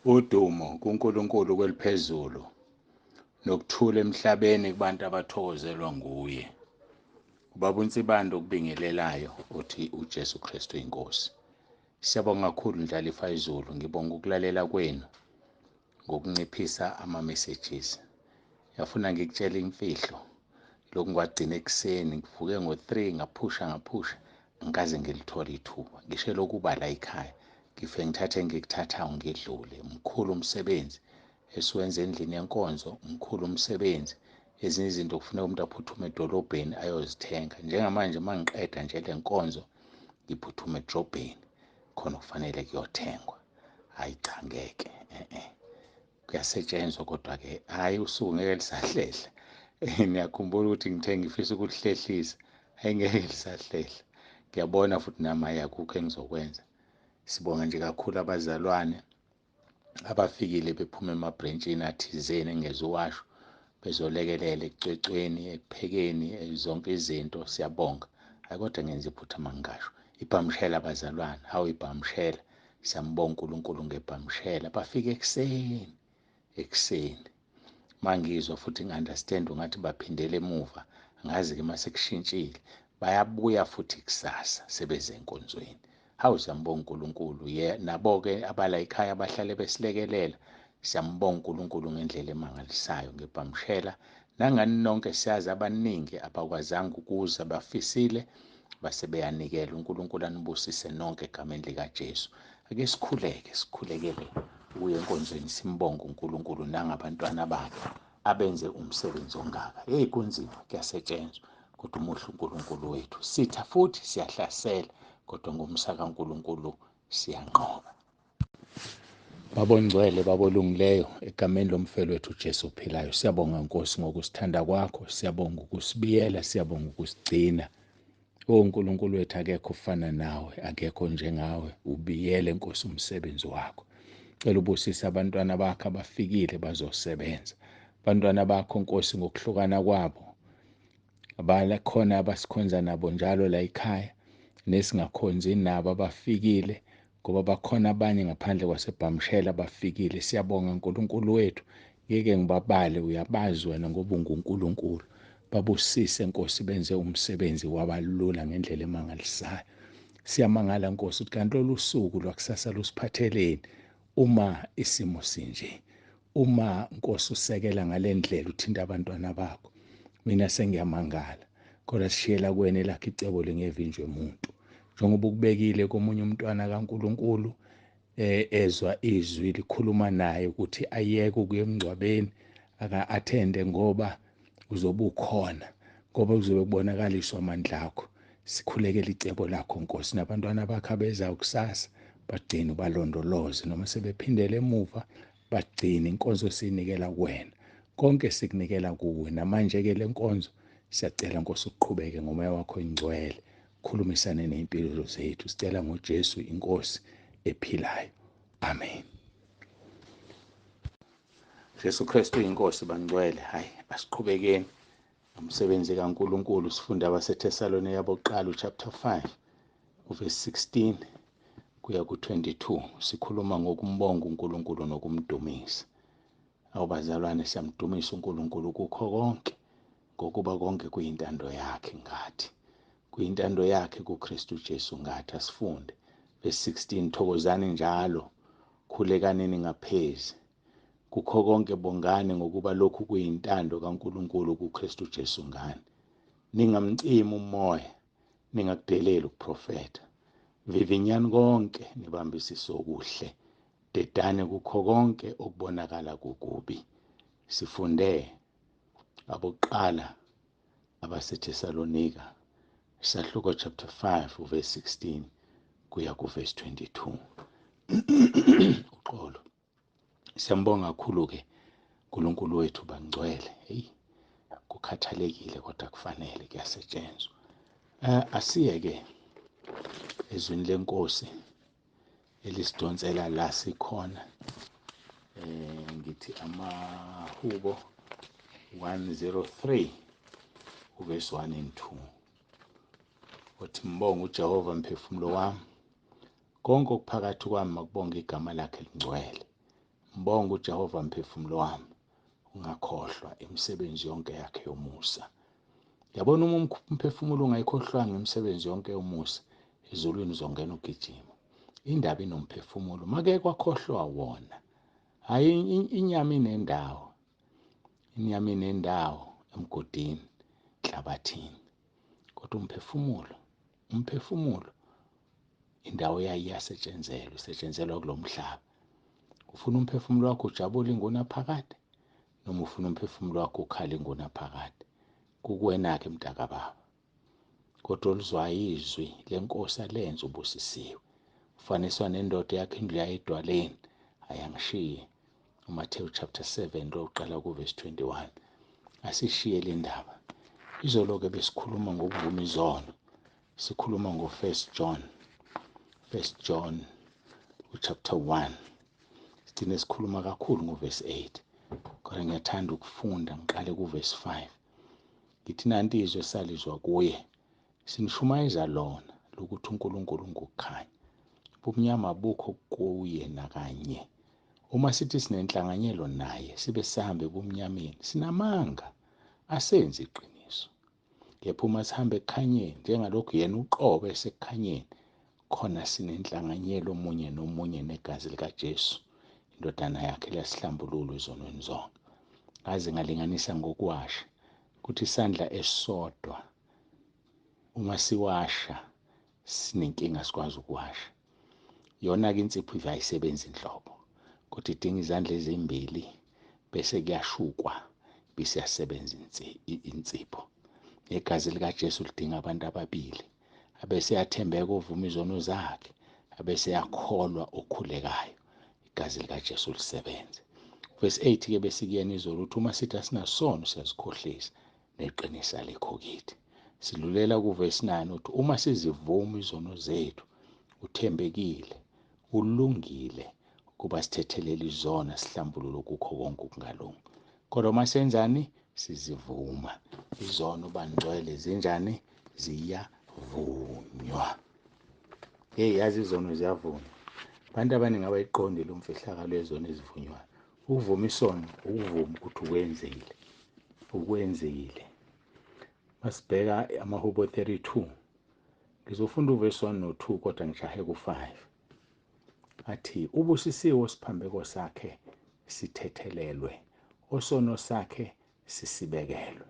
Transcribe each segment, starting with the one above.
Udumo kuNkulunkulu kweliphezulu nokuthula emhlabeni kubantu abathokozelwa nguye. Ubaba uNsibande okubingelelayo uthi uJesu Kristu inkosi. Siyabonga kakhulu Ndlalifa izulu, ngibonga ukulalela kwenu ngokunciphisa ama-messages. Yafuna ngikutshela imfihlo, lokhu ngiwagcina ekuseni, ngivuke ngo-3 ngaphusha ngaphusha, angikaze ngilithole ithuba. Ngisho lokuba la ekhaya, ngifike ngithathe engikuthathayo ngidlule. Mkhulu umsebenzi esiwenza endlini yenkonzo, mkhulu umsebenzi. Ezinye izinto kufuneka umuntu aphuthume edolobheni ayozithenga. Njengamanje uma ngiqeda nje le nkonzo, ngiphuthuma edrobheni, khona kufanele kuyothengwa. Hhayi cha, ngeke, kuyasetshenzwa kodwa-ke hhayi usuku ngeke lisahlehla. Niyakhumbula ukuthi ngithe ngifisa ukuhlehlisa, hhayi ngeke lisahlehla. Ngiyabona futhi nami hhayi akukho engizokwenza. Sibonga nje kakhulu abazalwane abafikile bephuma emabhrentshini athizeni engezuwasho, bezolekelela ekucwecweni, ekuphekeni, zonke izinto. Siyabonga. Hhayi kodwa ngenza iphutha uma ngingasho. Ibhamshela abazalwane, hawu ibhamshela. Siyambonga uNkulunkulu ngebhamshela. Bafike ekuseni, ekuseni. Mangizwa futhi ngi-understand ungathi baphindele emuva, angazi-ke mase kushintshile. Bayabuya futhi kusasa sebeze enkonzweni. Hawu siyambonga uNkulunkulu. Nabo-ke abala ekhaya abahlale besilekelela. Siyambonga uNkulunkulu ngendlela emangalisayo ngebhamshela. Nangani nonke siyazi abaningi abakwazanga ukuza, bafisile base beyanikela. uNkulunkulu anibusise nonke egameni likaJesu. Ake sikhuleke, sikhulekele ukuya enkonzweni, simbonge uNkulunkulu nangabantwana bakhe abenze umsebenzi ongaka. Hey, kunzima, kuyasetshenzwa, kodwa umuhle uNkulunkulu wethu. Sitha futhi siyahlasela, kodwa ngomsa kaNkulunkulu siyanqoba. Baba ongcwele, Baba olungileyo, egameni lomfelo wethu uJesu ophilayo, siyabonga Nkosi ngokusithanda kwakho, siyabonga ukusibiyela, siyabonga ukusigcina. O uNkulunkulu wethu, akekho ofana nawe, akekho njengawe. Ubiyele Nkosi umsebenzi wakho. Cela ubusise abantwana bakho abafikile bazosebenza. Abantwana bakho Nkosi ngokuhlukana kwabo, abakhona abasikhonza nabo njalo la ekhaya, nesingakhonzi nabo abafikile, ngoba bakhona abanye ngaphandle kwasebhamshela abafikile. Siyabonga uNkulunkulu wethu, ngeke ngibabale, uyabazi wena ngoba unguNkulunkulu. Babusise Nkosi, benze umsebenzi wabalula ngendlela emangalisayo. Siyamangala Nkosi ukuthi kanti lolu suku lwakusasa lusiphatheleni uma isimo sinje. Uma Nkosi usekela ngale ndlela uthinta abantwana bakho, mina sengiyamangala. Kodwa sishiyela kuwena elakho icebo lingevinjwe muntu. Njengoba ukubekile komunye umntwana kaNkulunkulu, ezwa izwi likhuluma naye ukuthi ayeke ukuya emngcwabeni, aka-athende ngoba uzobe ukhona, ngoba kuzobe kubonakaliswa amandla akho. Sikhulekele icebo lakho Nkosi, nabantwana bakho abezayo kusasa bagcine ubalondoloze, noma sebephindele emuva bagcine. Inkonzo siyinikela kuwena, konke sikunikela kuwe. Namanje-ke le nkonzo siyacela Nkosi uqhubeke ngomoya wakho ingcwele, khulumisane ney'mpilo zethu. Sicela ngoJesu inkosi ephilayo, amen. Jesu Kristu inkosi bangcwele. Hayi, asiqhubekeni umsebenzi kaNkulunkulu. Sifunda abaseThesalonika bokuqala chapter 5 verse 16 kuya ku-22. Sikhuluma ngokumbonga uNkulunkulu nokumdumisa. Awubazalwane, siyamdumisa uNkulunkulu kukho konke, ngokuba konke kuyintando yakhe ngathi, kuyintando yakhe kuKristu Jesu ngathi. Asifunde verse 16: thokozani njalo, khulekanini ngaphezi, kukho konke bongani, ngokuba lokhu kuyintando kaNkulunkulu kuKristu Jesu ngani. Ningamcimi umoya, ningakudeleli ukuprofetha. Vivinyani konke, nibambisise okuhle, dedane kukho konke okubonakala kukubi. Sifunde abokuqala abaseThesalonika isahluko chapter 5 verse 16 kuya ku verse 22. Uxolo. Siyambonga kakhulu ke uNkulunkulu wethu bangcwele. Hey, kukhathalekile kodwa kufanele kuyasetshenzwa. Asiyeke ezwini lenkosi elisidonsela la sikhona. Ngithi amahubo 103 verse 1 and 2. Uthi mbonga uJehova mphefumulo wami, konke okuphakathi kwami makubonge igama lakhe elingcwele. Mbonga uJehova mphefumulo wami, ungakhohlwa imisebenzi yonke yakhe yomusa. Yabona, uma umphefumulo ungayikhohlwanga imisebenzi yonke yomusa, ezulwini uzongena ugijima. Indaba inomphefumulo, make kwakhohlwa wona. Hayi, inyama inendawo, inyama inendawo emgodini, enhlabathini, kodwa umphefumulo, umphefumulo indawo yayo iyasetshenzelwa, isetshenzelwa kulo mhlaba. Ufuna umphefumulo wakho ujabule ingunaphakade, noma ufuna umphefumulo wakho ukhale ingunaphakade? Kukuwena-ke mntakababa. Kodwa oluzwayo izwi lenkosi alenze ubusisiwe. Ufaniswa nendoda yakhe indlu yayo edwaleni, ayangishiye. UMathewu chapter 7 lo uqala kuverse 21. Asishiye le ndaba. Izolo-ke besikhuluma ngokuvuma izono. Sikhuluma ngo-1 John. 1 John chapter 1. Sigcine sikhuluma kakhulu ngoverse 8. Kodwa ngiyathanda ukufunda ngiqale kuverse 5. Ngithi nanti izwi esalizwa kuye, sinishumayeza lona lokuthi uNkulunkulu ungukukhanya, ubumnyama abukho kuye nakanye. Uma sithi sinenhlanganyelo naye sibe sihambe ebumnyameni, sinamanga, asenzi iqiniso. Kepha uma sihambe ekukhanyeni, njengalokhu yena uqobo esekukhanyeni, khona sinenhlanganyelo omunye nomunye, negazi likaJesu indodana yakhe liyasihlambulula ezonweni zonke. Ngaze ngalinganisa ngokuwasha ukuthi isandla esisodwa uma siwasha sinenkinga, sikwazi ukuwasha. Yona-ke insipho ive ayisebenzi inhlobo, kodwa idinga izandla ezimbili bese kuyashukwa, bese iyasebenza insipho. Negazi likaJesu lidinga abantu ababili, abese yathembeka ovuma izono zakhe, abese yakholwa okhulekayo, igazi likaJesu lisebenze. Verse 8 ke besikuyena izolo, ukuthi uma sithi asinasono siyazikhohlisa, neqiniso alikho kithi. Sidlulela kuverse 9, uthi uma sizivuma izono zethu, uthembekile, ulungile ukuba sithethelele izono, sihlambulule kukho konke ukungalungi. Kodwa uma senzani? Sizivuma izono, bangcwele, zinjani? Ziyavunywa. Hey, yazi izono ziyavunywa. Abantu abaningi abayiqondi lo mfihlakalo yezono ezivunywayo. Ukuvuma isono ukuvuma ukuthi ukwenzile, ukwenzile. Masibheka amaHubo 32, ngizofunda uverse 1 no 2, kodwa ngijahe ku-5. Athi ubusisiwe osiphambeko sakhe sithethelelwe, osono sakhe sisibekelwe.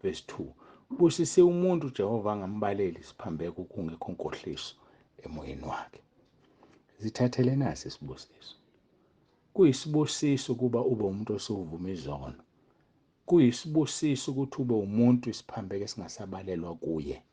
Verse 2, ubusisiwe umuntu uJehova angambaleli isiphambeko kungekho nkohliso emoyeni wakhe. Zithathele nasi isibusiso. Kuyisibusiso ukuba ube umuntu osuvuma izono. Kuyisibusiso ukuthi ube umuntu isiphambeko esingasabalelwa kuye.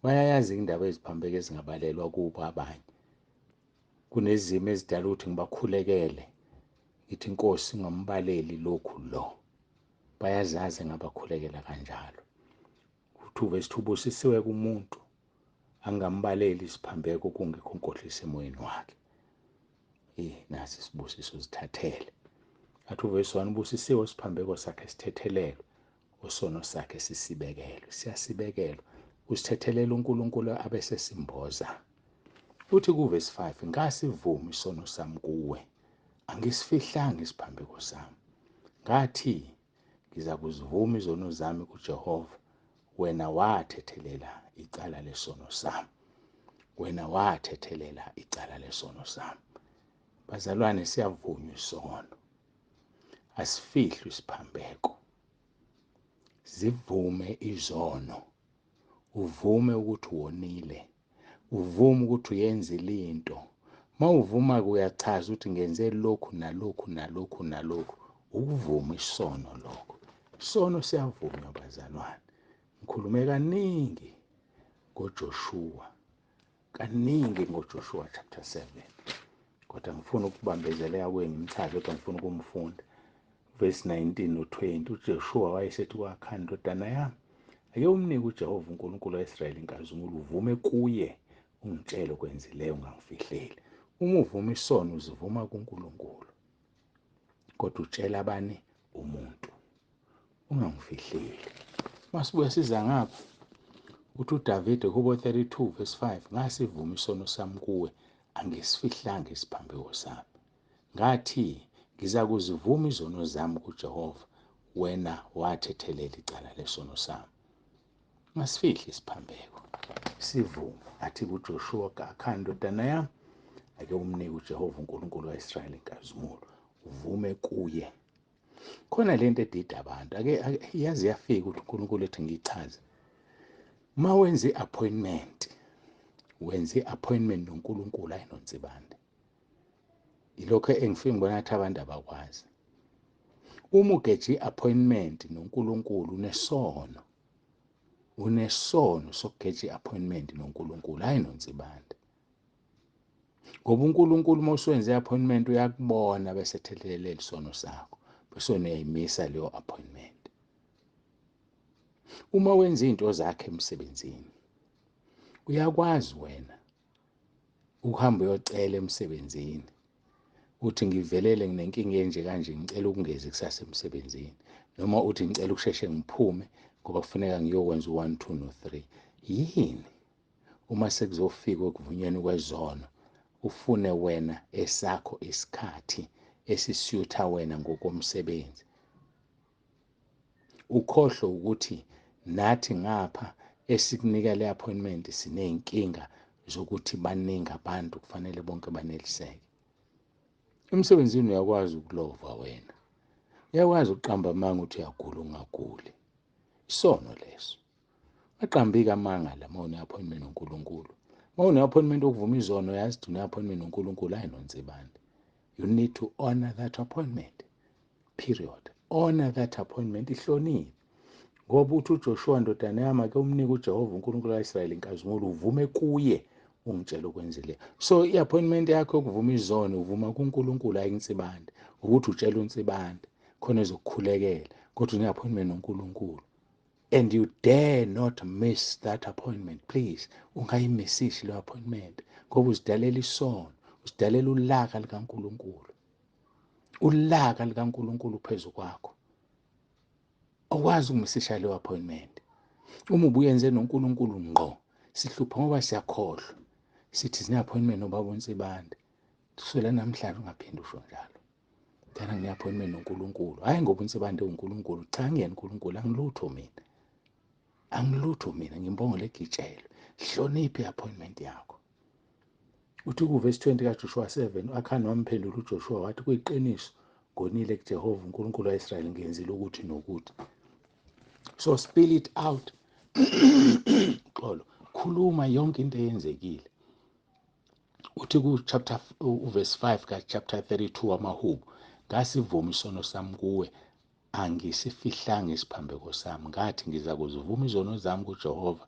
Bayayazi indaba eziphambeko ezingabalelwa kubo abanye. Kunezimo ezidala ukuthi ngibakhulekele, ngithi Nkosi ungambaleli lokhu lo. Bayazazi ngabakhulekela kanjalo. Uthi verse 2, ubusisiwe kumuntu angambaleli isiphambeko kungekho nkohliso emoyeni wakhe. Nasi isibusiso, zithathele. Athi uverse 1, ubusisiwe isiphambeko sakhe sithethelelwe, osono sakhe sisibekelwe. Siyasibekelwa, usithethelela uNkulunkulu abese simboza. Uthi kuverse 5, ngasivuma isono sami kuwe, angisifihlanga isiphambeko sami. Ngathi ngiza kuzivuma izono zami kuJehova, wena wathethelela icala lesono sami. Wena wathethelela icala lesono sami. Bazalwane, siyavunywa isono, asifihlwe isiphambeko. Zivume izono, uvume ukuthi wonile, uvume ukuthi uyenzile into. Mawuvuma uyachaza ukuthi ngenze lokhu nalokhu nalokhu nalokhu. Ukuvuma isono lokho. Isono siyavunywa bazalwane. Ngikhulume kaningi ngoJoshua, kaningi ngoJoshua chapter 7, kodwa ngifuna ukubambezeleka kuye ngimchaze, kodwa ngifuna ukumfunda verse 19 no-20. uJoshua wayesethi ku-Akhani, ndodana yami, ake umnike uJehova uNkulunkulu ka-Israyeli inkazimulo, uvume kuye, ungitshele okwenzileyo, ungangifihleli. Uma uvuma isono uzivuma kuNkulunkulu, kodwa utshela abani? Umuntu. Ungangifihleli. Masibuya siza ngapha, uthi uDavide Hubo 32 verse 5, ngasivuma isono sami kuwe, angisifihlanga isiphambeko sami. Ngathi, ngizakuzivuma izono zami kuJehova, wena wathethelela icala lesono sami. Ungasifihli isiphambeko, sivume. Athi kuJoshuwa, Akhani ndodana yami, ake umnike uJehova uNkulunkulu kaIsrayeli inkazimulo, uvume kuye. Khona lento edida abantu, ake yazi yafika ukuthi uNkulunkulu ethi ngiyichaze. Uma wenza i-appointment, wenza i-appointment noNkulunkulu, hayi noNsibande. Yilokho engifike ngibona ngathi abantu abakwazi. Uma ugeja i-appointment noNkulunkulu unesono, unesono sokugeja i-appointment noNkulunkulu, hayi noNsibande. Ngoba uNkulunkulu uma usuwenze i-appointment uyakubona bese ethethelela isono sakho, bese uyayimisa leyo appointment. Uma wenza izinto zakhe emsebenzini, uyakwazi wena ukuhamba uyocela emsebenzini uthi ngivelele nginenkinga enje kanje, ngicela ukungezi kusasa emsebenzini, noma uthi ngicela ukusheshe ngiphume ngoba kufuneka ngiyokwenza u-1 2 no-3. Yini uma sekuzofika ekuvunyweni kwezono ufune wena esakho isikhathi esisiyutha wena ngokomsebenzi, ukhohlwe ukuthi nathi ngapha esikunika le appointment siney'nkinga zokuthi baningi abantu kufanele bonke baneliseke. Emsebenzini uyakwazi ukulova wena, uyakwazi ukuqamba amanga ukuthi uyagula ungaguli, isono leso. Aqambike amanga la uma une-appointment noNkulunkulu. Uma une-appointment yokuvuma izono, yazi ukuthi une-appointment noNkulunkulu, hayi noNsibande. You need to honor that appointment, period. Honor that appointment, ihloniphe. Ngoba uthi uJoshua ndodana yami, ake umnike uJehova uNkulunkulu kaIsrayeli inkazimulo, uvume kuye ungitshela okwenzile. So i-appointment yakho yokuvuma izono uvuma kuNkulunkulu, hayi kuNsibande. Ukuthi utshela uNsibande khona ezokukhulekela, kodwa une-appointment noNkulunkulu. And you dare not miss that appointment, please. Ungayimisishi leyo appointment ngoba uzidalela isono, uzidalela ulaka likaNkulunkulu. Ulaka likaNkulunkulu phezu kwakho. Awukwazi ukumisisha leyo appointment. Uma ubuyenze noNkulunkulu ngqo, sihlupha ngoba siyakhohlwa. Sithi sine-appointment nobaba uNsibande. Kusukela namhlanje ungaphinde usho njalo. Mntana, ngine-appointment noNkulunkulu. Hhayi ngoba uNsibande uNkulunkulu. Cha, ngiyena uNkulunkulu, angilutho mina. Angilutho mina, ngimbongole egitshelwe. Hlonipha i-appointment yakho. Uthi kuvesi 20 kaJoshua 7, u-Akhani wamphendula uJoshua wathi, kuyiqiniso, ngonile kuJehova uNkulunkulu kaIsrayeli, ngenzile ukuthi nokuthi. So spill it out. Xolo, khuluma yonke into eyenzekile. Uthi ku chapter uverse 5 ka chapter 32 wamaHubo, ngasivuma isono sami kuwe, angisifihlanga isiphambeko sami, ngathi ngiza kuzivuma izono zami kuJehova,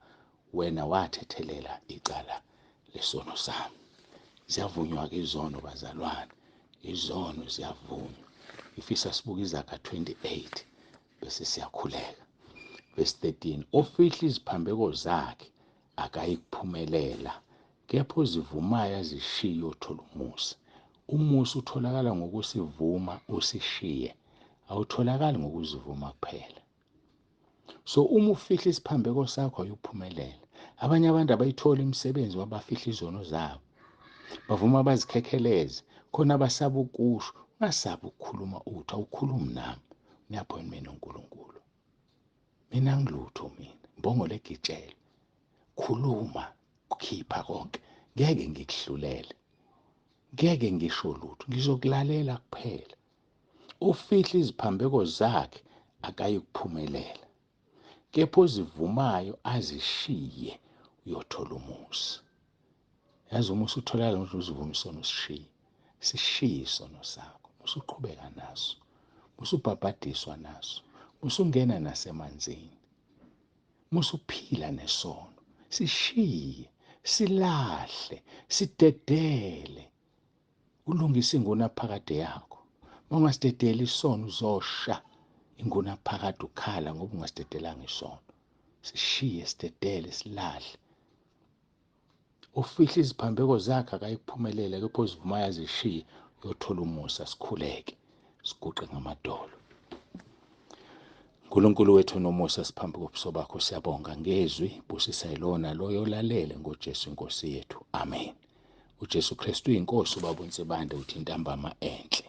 wena wathethelela icala lesono sami. Ziyavunywa-ke izono bazalwane, izono ziyavunywa. Ngifisa sibuke iZaga 28 bese siyakhuleka. Verse 13, ofihla iziphambeko zakhe akayikuphumelela, kepha ozivumayo azishiye uthola umusa. Umusa utholakala ngokusivuma usishiye, awutholakali ngokuzivuma kuphela. So uma ufihla isiphambeko sakho ayuphumelela. Abanye abantu abayithola imisebenzi ngoba bafihla izono zabo, bavuma bazikhekheleze, khona abasaba ukusho. Ungasabi ukukhuluma uthi awukhulumi nami, une-appointment noNkulunkulu. Mina angilutho mina, mbongole egitshelwe. Khuluma, khipha konke, ngeke ngikuhlulele, ngeke ngisho lutho, ngizokulalela kuphela. Ufihla iziphambeko zakhe akayikuphumelela, kepha ozivumayo azishiye uyothola umusa. Yazi umusa utholakala ngokuthi uzivuma isono usishiye. Sishiye isono sakho, musuqhubeka naso, musubhabhadiswa naso, musungena nasemanzini, musuphila nesono. Sishiye, silahle, sidedele, ulungise ingunaphakade yakho. Uma ungasidedeli isono uzosha ingunaphakade ukhala ngoba ungasidedelanga isono. Sishiye, sidedele, silahle. Ufihla iziphambeko zakhe akayikuphumelela, kepha ozivumayo azishiye uyothola umusa. Sikhuleke, siguqe ngamadolo. Nkulunkulu wethu nomusa, siphambi kobuso bakho, siyabonga ngezwi. Busisa yilona loyo olalele, ngoJesu inkosi yethu, amen. uJesu Kristu uyinkosi. Ubaba uNsibande uthi intambama enhle.